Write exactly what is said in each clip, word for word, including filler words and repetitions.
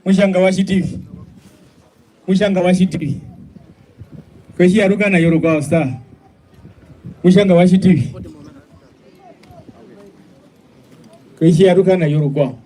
Mutjanga wa Tjitivi. Mutjanga wa Tjitivi. Kwe tji yaruka na yo rukwao, star. Mutjanga wa Tjitivi. Kwe tji yaruka na yo rukwao.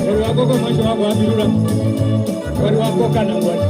Ori wa koka omuatje wa kuambirura. Ori wa koka nangwari.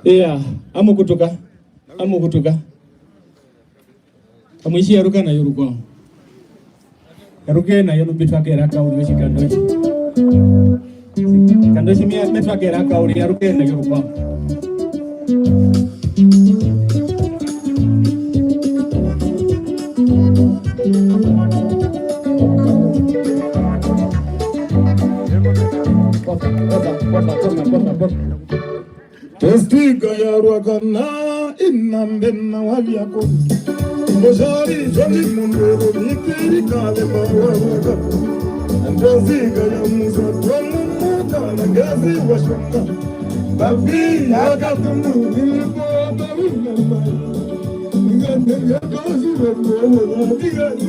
Iya, amukutuka, amukutuka. Amwisi yaruka na yo rukwao. Yaruke na yo nu mbi twa kera kauri wotjikando tji. Kando tji mia-, me twa kera kauri, yaruke na yo rukwao. Testiga ya Ruakana, ina mbena wa vyako. Mbozari zoni mundoro, mitiri kale mawaruka. Testiga ya Musa, twamu muka, na ngazi wa shoka. Babi, ya katundu, nilipo, tawina mai. Ngande ya kazi, wa mwana, wa tigani.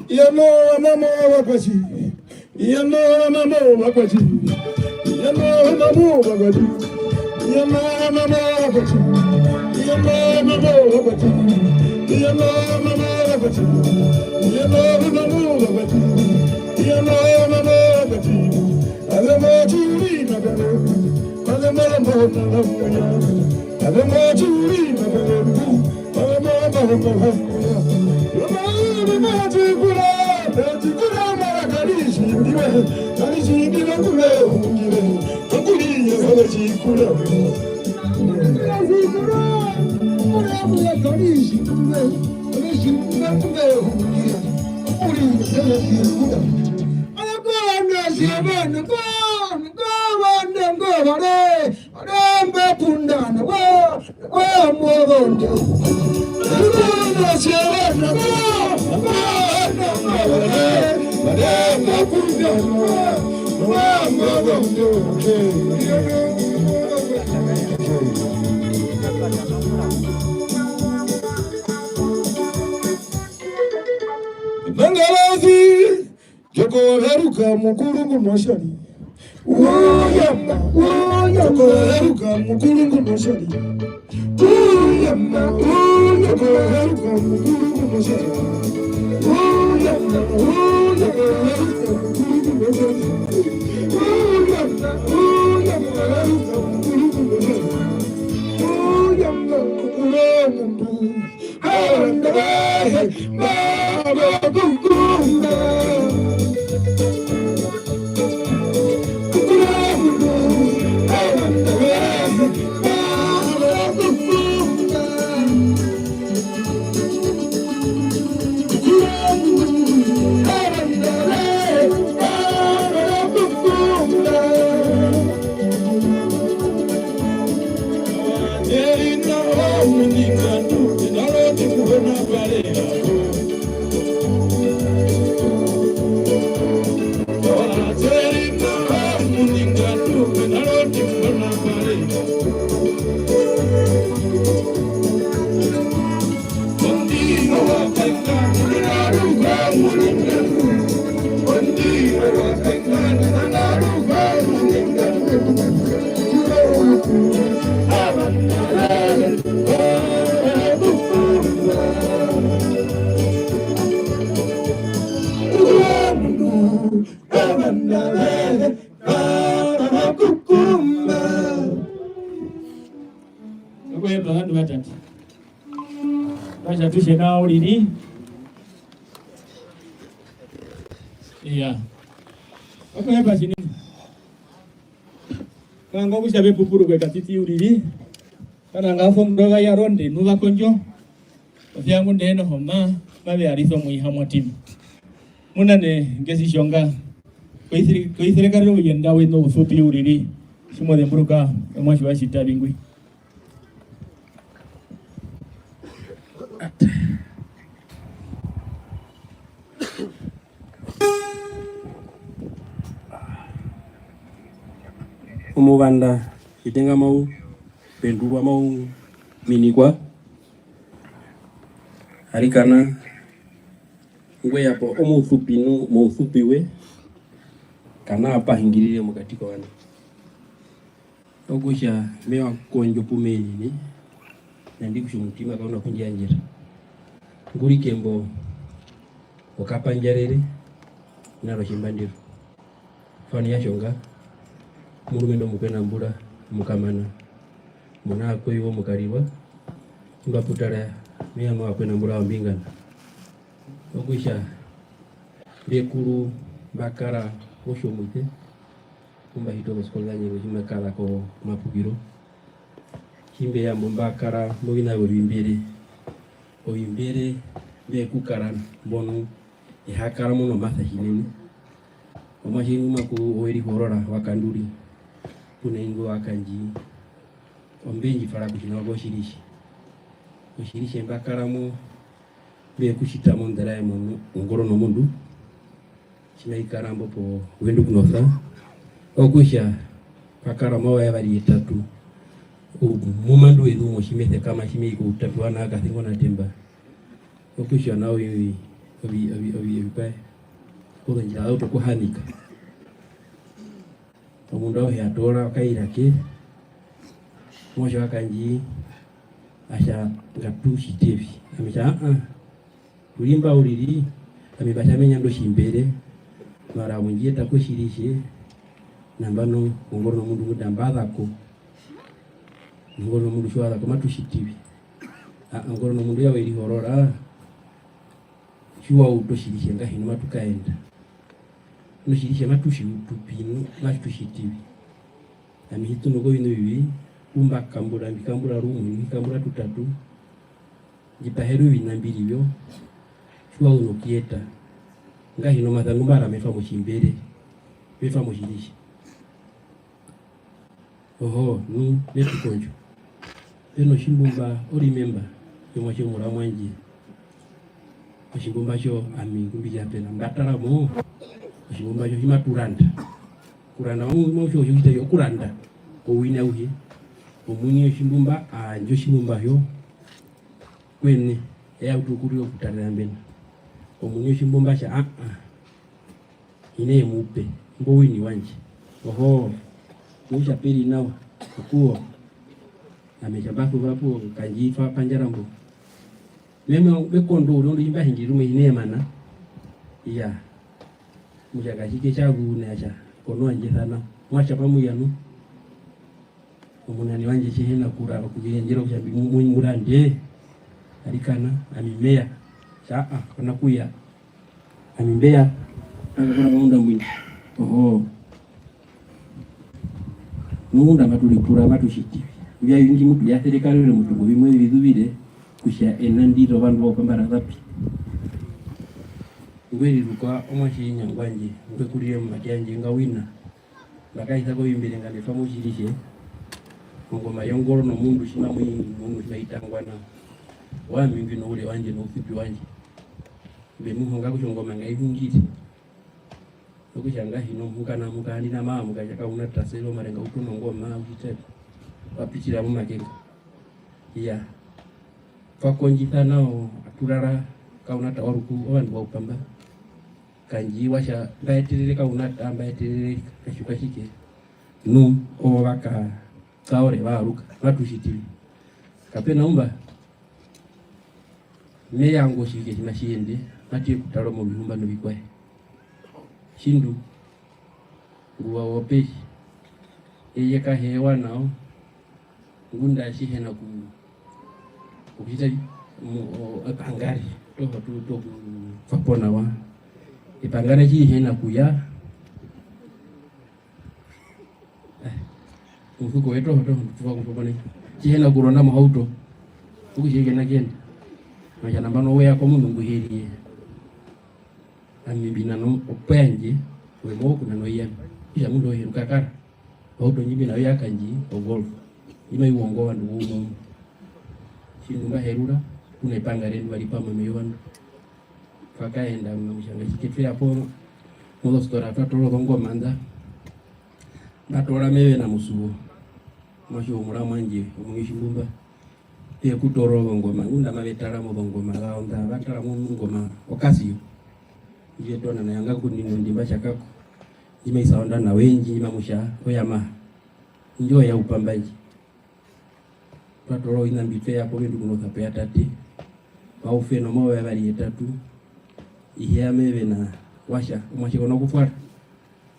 Yano mamo wakwatji. Yano mamo wakwatji. Yano mamo wakwatji. Yano mamo wakwatji. Yano mamo wakwatji. Yano mamo wakwatji. Yano mamo wakwatji. Yano mamo wakwatji. Ale machuri na bere. Ale mama na muya. Ale machuri na bere. Mangalazi, Joko heruka mukuru nguno shari. Uyama, uyama. Joko heruka mukuru nguno shari. Uyama, uyama. Joko heruka mukuru nguno shari. Uyama, uyama. Joko heruka mukuru nguno shari. Uyama, uyama. Heruka mukuru nguno shari. Uyama, mukuru nguno. Okuhepa ovandu vatatu. Katja tu tje nao uriri. Iya. Okuhepa tjinene. Vanga okutja ve pupurukwe katiti uriri. Kana nga fondova ya ronde nu va kondjo. Posi ya ngunda e noho ma, mave yarisa omuihamwatima. Mu nane nge si tjo nga. Koisire-, koiserekarera ouyenda weṋu ousupi uriri. Tji mo zemburuka omuatje wa Tjitavi ngwi. Omuvanda, tjitenga mau pendurwa, mau minikwa. Arikana, ngwe ya po omousupi nu, mousupi we, kana apa hingirire mokati kovandu. Okutja me vanga okukondja opu me yenene, nandi kutja omutima kau na kundjiyandjera. Ngu ri kembo okapandjarere, na rotjimbandero. Fano ya tjonga, omurumendu omukwenambura, omukamana, muna akweyu omukarirwa, imba putara, me ya nu akwenambura ombingana. Okutja, mbekuru mba kara otjomuise, Pu mba hita ozoskole zandje, tji mba kara komapukiro, tji mbe ya mbo mba kara moviṋa vyovimbere. Ovimbere mbe ku kara mbo nu, e ha kara mo nomasa tjinene. Omuatje ngu ma ku owe rihorora wa Kanduri, puna ingo wa Kandji, ombe ndji twara kotjiṋa kotjiritje. Otjiritje mba kara mo, mbe ku tjita mondera ye mo nu, ongoro nomundu. Tji mai kara mbo po Windhoek North, okutja pa kara omawe yevari yetatu, u-, mumandu wezu umwe tji me sekama, tji me i koutapi wa nao Kasingo na Temba, okutja nao ovi-, ovi-, ovi-, ovi-, ovikwaye, ozondjira za utu okuhanika. Omundu auhe a toora okaira ke, omuatje wa Kandji a tja, ngatu tjite vi. Ami e tja, aa, aa, u ri mba uriri, ami mba tja me nyanda otjimbere, mara we ndji yeta kotjiritje, nambano ongoro nomundu ngunda mba za ko. Ongoro nomundu tji wa za ko, matu tjiti vi. Aa, ongoro nomundu ya we rihorora, tji wa utu otjiritje ngahino matu kaenda. Nu otjiritje matu tji utu pi nu, matu tjiti vi. Ami hi tunu koviṋa ovivi, ku mba kambura, mbi kambura rumwe, mbi kambura tutatu, ndji pahere oviṋa mbi ri vyo, tji wa zu nokuyeta. Ngahino omasa ngu mba ri me twa motjimbere, me twa motjiritje. Ohoo, nu, me tu kondjo. Pe notjimbumba, o remember, tjomuatje omuramwe wandje. Otjimbumba tjo, ami ngu mbi tja pena, mba tara mo, otjimbumba tjo tji matu randa. Okuranda, mo-, mo-, tjo, tjo, tjo, okuranda. Ouini auhe. Omuini wotjimbumba, a yandja otjimbumba tjo, kuene, e ya utu okurira okutarera mbena. Omuini wotjimbumba a tja, aa, aa. Hi nee mu pe, imbo ouini wandje. Ohoo, okutja pe ri nawa, opuwo. Ami tja mba suva opuwo, kandji twa pandjara mbo. Me-, me-, me kondo uriri, orondu tji mba hingire rumwe hi nee mana. Iyaa. Mu tja katjike tja zu nai a tja, ko no wandjisa nao. Mwa tja pa mu ya nu. Omunane wandje tje hi na kura-, okuyendjera kutja mbi mu-, mu-, mu rande, arikana, ami me ya. Tja, aa, ko na kuya. Ami mbe ya. Anga ko na maunda mbwina. Ohoo. Nu ngunda matu ripura, matu tjiti vi. Mbya ingi mu tu ya serekarere mu tu ngo vimwe vi zuvire kutja ena ndi rovandu va Upamba ra za pi. Ngwe riruka omuatje inya ngwandje, ngwe kurire momake yandje nga wina. Mba kaisa kovimbere nga me twa motjiritje, ongoma yongoro nomundu tji ma mu i, mundu tji mai tangwa nao. Owami ngwi noure wandje nousupi wandje. Mbe mu honga kutja ongoma ngai hungire. Okutja ngahino muhuka na muka, handina mama muka tja kauna tasere omarenga utu nongoma, u tjita vi. Wa pitira momake nga. Iyaa. Twa kondjisa nao, atu rara, kauna tawaruku, ovandu va Upamba. Kandji wa tja, mba eterere kaunata, mba eterere katjikwatjike. Nu, ovo va ka-, kaore va aruka, matu tjiti vi. Kape na umba, me ya ngo otjivike tji matji yende, matu ye kutara omovihumba novikwaye. Tjindu, nguva woperi, eye ka heewa nao, ngunda tji hi na ku-, okutjita vi, mu-, o-, epangare, toho tu-, tu-, tu-, twa po nawa. Epangare tji hi na kuya, eh, omusuko we toho, toho, tu va ku twa po nai. Tji hi na kuronda mohauto, okutja ke na kuyenda. Nokutja nambano we ya komundu ngu he ri ye. Ami mbi nana opo yandje, ove mo kunana oiyami. Okutja ngunda o heruka kara. Ohauto ndji mbi na yo ya kandji, o Golf. Ndji mai wongo ovandu voumwe umwe. Tjindu mba herura, ku na epanga rendu va ri pamwe meyuva ndo. Twa kaenda, muna mutjanga tjike twe ya po mozostora, twa toora ozongoma nḓa. Mba toora meve na Musuvo. Omuatje womuramwe wandje, omuini wotjimbumba. Pe ya okutoora ozongoma, ngunda mave tara mozongoma zawo nḓa, va tara mongoma o Casio. Ndji ve tona nayo nga ku ndino ndi mba tja kako. Ndji mai sounda nawa, indji ndji mamu tja o Yamaha. Indjo ya Upamba ndji. Twa toora oviṋa mbi twe ya po, ovendu ku nosapo ya tate. Maufeno, mauva yevari yetatu. Ihe ame ve na wa tja, omuatje ko na kutwara.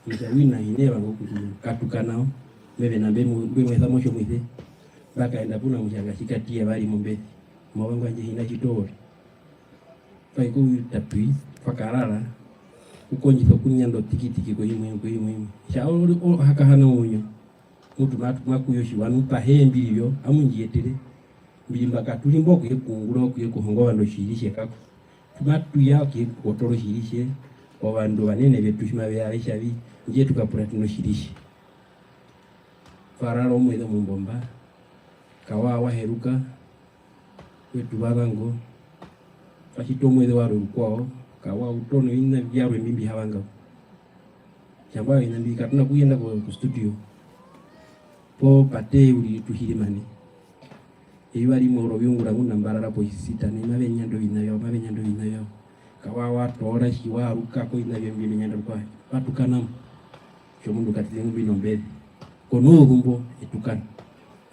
Kutja wina hi nee vanga okukatuka nao, meve na mbe mu-, mbe mu esa motjomuise, mba kaenda puna mutjanga tjikatiye vari mombesi, omavangu wandje hi na tjitoore. Twa i koutatui, twa karara, u kondjisa okunyanda otikitiki koimwe, koimwe, imwe. Tja, o-, o-, o-, o ha kahana omuinyo, mutu ma-, ma kuya otjiwa, nu pa hee mbi ri vyo, amu ndji yetere, mbi ri mba katuri mbo okuye kuungura, okuye kuhonga ovandu otjiritje kako. Tji matu ya okuye kukotora otjiritje, ovandu ovanene vetu tji mave ya ave tja vi, indjee tu kapuratene otjiritje. Twa rara omueze omumbomba, kawaa wa heruka, we tu vaza ngo, twa tjiti omueze warwe rukwao, kawaa u tono oviṋa vyarwe mbi mbi ha vanga. Tjangwa oviṋa mbi katu na kuyenda ko, ko studio, poo pa tee uriri tu hirimane. Eyuva rimwe oroviungura ngunda mba rara potjisita nai, mave nyanda oviṋa vyawo, mave nyanda oviṋa vyawo. Kawaa wa toora tji wa aruka koviṋa vyawo mbi me nyanda rukwao, va tukana mo. Tjomundu katiti ngu mbi nombere. Ko nozumbo e tukana.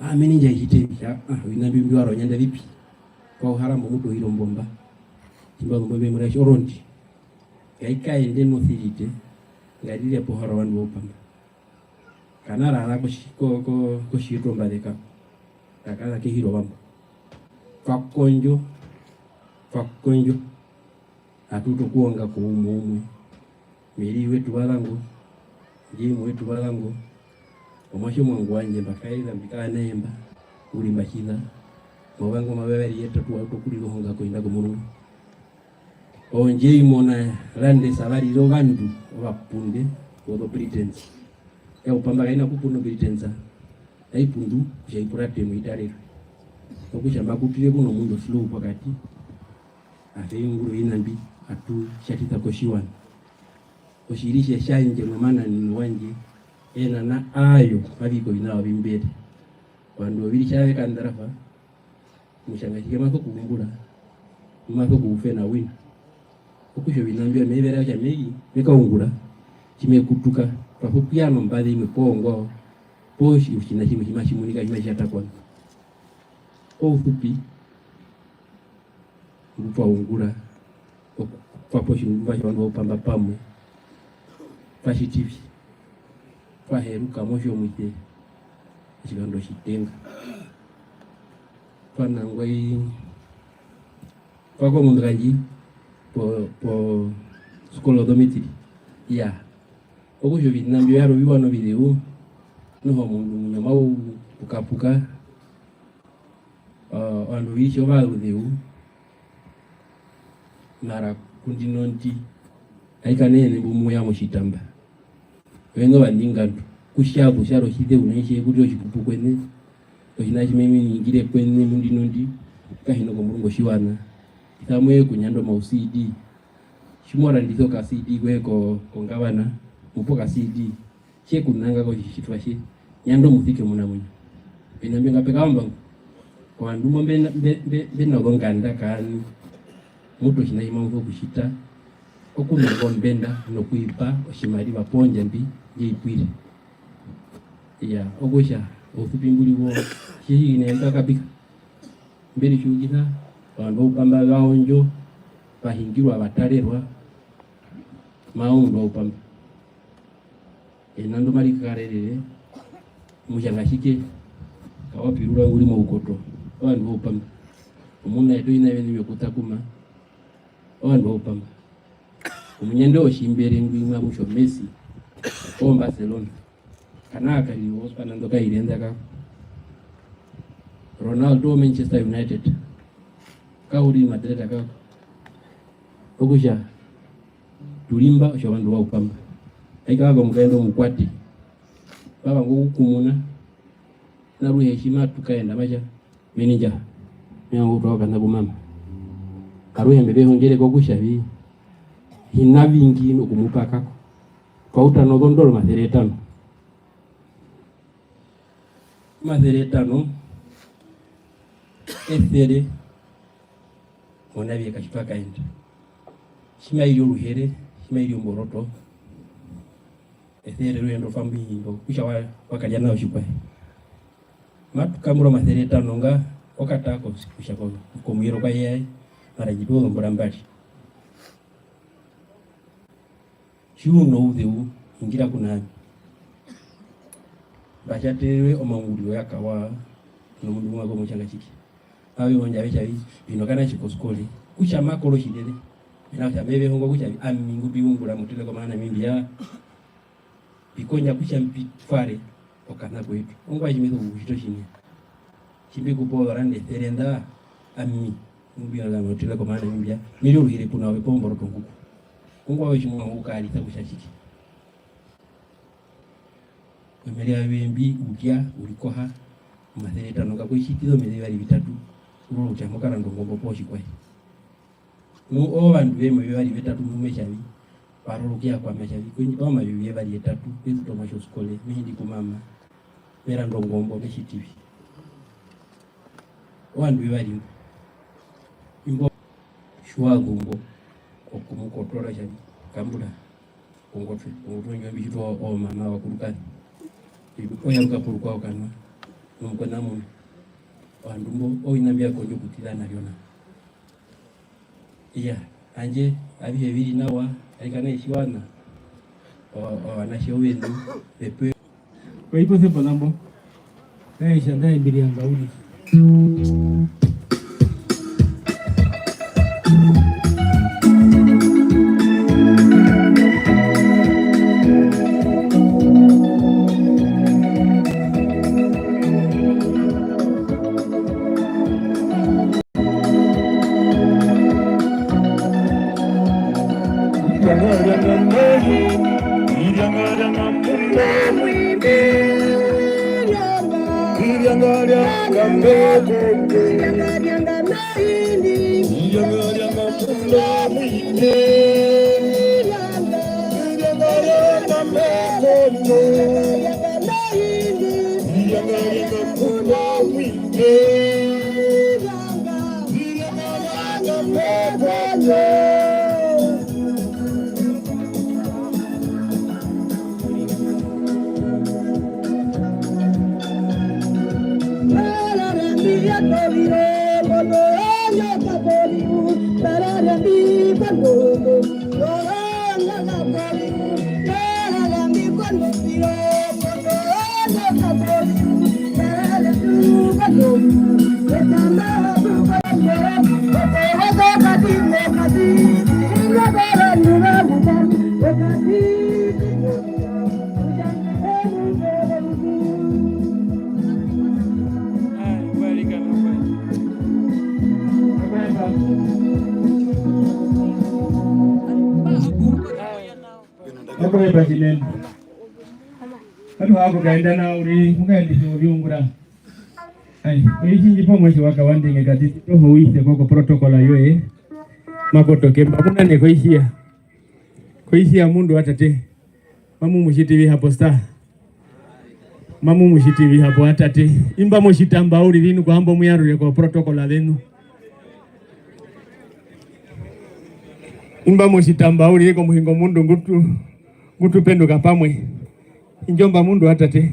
Ah, meni ndja hite vi, tja, ah, oviṋa mbi mbi wa ri o nyanda vi pi? Kwa uhara mbo mutu ohira ombomba. Tji mba zu mbo mbe mu raisa orondi. Ngai kaende nosirite, nga rire pohara ovandu va Upamba. Kana rara kotji-, ko-, ko-, kotjiyutu ombaze kako. Ka kaza kehi rovambo. Twa kondjo, twa kondjo. Atu utu okuwonga ko umwe umwe. Meri we tu vaza ngo, ndji imwe we tu vaza ngo. Omuatje omuangu wandje mba kaeza mbi kara na ye mba, ngu ri mba tjiza, omauvanga omavari yetatu wa utu okurira ohonga koinda komurungu. Ondje imona Landesa va rire ovandu ovapunde wozo Britons. Eupamba kai na kupunda o Britons, ai pundu kutja i purate mo i tarerwe. Okutja mba kutire kuno mundu slow pokati, a se ungura oviṋa mbi atu tjatisa kotjiwaṋa. Otjiri tje tjandje nomananino wandje, ena na ayo mavi koviṋa ovimbere. Ovandu oviri tjave kandarafa, Omutjanga tjike ma sokuungura, ma sokuufena wina. Okutja oviṋa mbyo me vere kutja me-, me kaungura, tji me kutuka, twa sokuya nombaze imwe poo ongoao, poo tji-, otjiṋa tjimwe tji matji munika tji matji tja takwa. Ousupi ngu twa ungura, okutwa po otjimbumba tjovandu vaupamba pamwe, twa tjiti vi, twa heruka motjomuise otjikando otjitenga. Twa nangwa i, twa komundu kandji po, po school of dormitory. Iyaa. Okutja oviṋa mbyo vyarwe oviwa novizeu, noho omundu omuinyo mau pukapuka. Ah, ovandu ovitja ovauzeu, mara kundino ndi, ai kanene mbu mu ya motjitamba. Ove ngo va ninga ndu, kutja kutja rotjise u na itje kutja otjipupu kweṋe, otjiṋa tji me ningire kweṋe mundino ndi, ka hi na komurungu otjiwaṋa, isa mo ye kunyanda omau C D. Tji mo randisa oka C D koye ko-, kongavana, mu pe oka C D. Tje ku nanga kotjitjitwa tje, nyanda omusike omunamuinyo. Oviṋa mbyo nga pe kaomba ngo. Ovandu mbo mbe na, mbe, mbe, mbe na ozonganda kaani, mu tu otjiṋa tji mamu sokutjita, okunanga ombenda nokuipa otjimariva poo ndjambi ndji i pwire. Iyaa, okutja ousupi mbu ri wo, tji hi na enda kapika. Mbe ritjiukisa, ovandu vaupamba va ondjo, va hingirwa, va tarerwa, mara omundu waupamba. Ena ndo mari karerere, omutjanga tjike, ka wa pirura ngu ri moukoto, ovandu vaupamba. Omuna etu oviṋa vyeṋu vyokutakuma, ovandu vaupamba. Omunyande wotjimbere ngwi imwi amu tja o Messi, o Barcelona. Kana a karira ospana ndo ka i renda kako. Ronaldo o Manchester United. Ka u ri Madrid kako. Okutja, tu ri mba otjovandu vaupamba. Ai kara komukaendu omukwate. Va vanga okukumuna. Na aruhe tji matu kaenda ma tja, meni ndja, me vanga okutwa okana ku mama. Aruhe mbe ve hongere kokutja vi, hi na vingi okumupa kako. Twa uta nozondoro omasere etano. Omasere etano, esere, mona vye katji twa kaenda. Tji mai ri oruhere, tji mai ri omboroto, esere ruyenda ofambi himbo, kutja wa, wa karya nao tjikwaye. Matu kambura omasere etano nga, okatara ko-, kutja ko-, komuvero kwa yeaye, mara ndji pewa ozombura mbari. Tji u nouzeu, hingira kuna ami. Mba tjatererwe omaunguriro ya kawa nomundu umwe komutjanga tjike. Ave ondja ave tja vi, vi nokanatje koskole, kutja ma koro tjinene. Mena rokutja me ve hongo kutja vi, ami ngu mbi ungura mo Telecom ya Namibia, mbi kondja kutja mbi tware okana kwetu. Ongwaye tji me sokukutjita otjiṋa? Tji mbi ku pa ozoranda esere nda, ami, ngu mbi ungura mo Telecom ya Namibia, me ri oruhere puna ove poo omboroto onguku. Ongwaye tji mo vanga okukaarisa kutja tjike? Ovimerya vyoye mbi u rya, u rikoha, omasere etano nga, kwe tjitisa omieze vivari vitatu, u rora kutja mo karanda ongombo poo tjikwaye. Nu ovandu vemwe vevari vetatu mbu me tja vi, va rora okuyakwama tja vi, kundji pa omayovi yevari yetatu, ve suta omuatje oskole, me hindi ku mama, me randa ongombo, me tjiti vi. Ovandu vevari mbo, imbo tji wa zu mbo, okumukotora tja vi, kambura. Kongotwe, kongotwe ndjo mbi tjitwa o-, omama wa Kurukari. Oya ruka po rukwao kanwa, nomukweṋa muno. Ovandu mbo, oviṋa mbi ya kondja okutira na vyo nao. Iya, handje avihe vi ri nawa, arikaneye tjiwaṋa, o-, ovanatje ovendu, ve pewe. Oipo sepo nambo. Kaisha ndae mbiri ya ngauri. Okuhepa tjinene. Atu haku kaenda nao uriri, mukaendisa oviungura. Ai, oitjindji pamwe tjiwakawandenge katiti, toho uise ko ko protocol yoye. Makotoke, mba munane koisia. Koisia mundu wa tate. Mamu mutjiti vi hapo star. Mamu mutjiti vi hapo atate. Imba motjitamba uriri nu kuhamba omuyarure ko protocol avenu. Imba motjitamba uriri komuhingo mundu ngutu, ngutu penduka pamwe. Indjo mba mundu wa tate.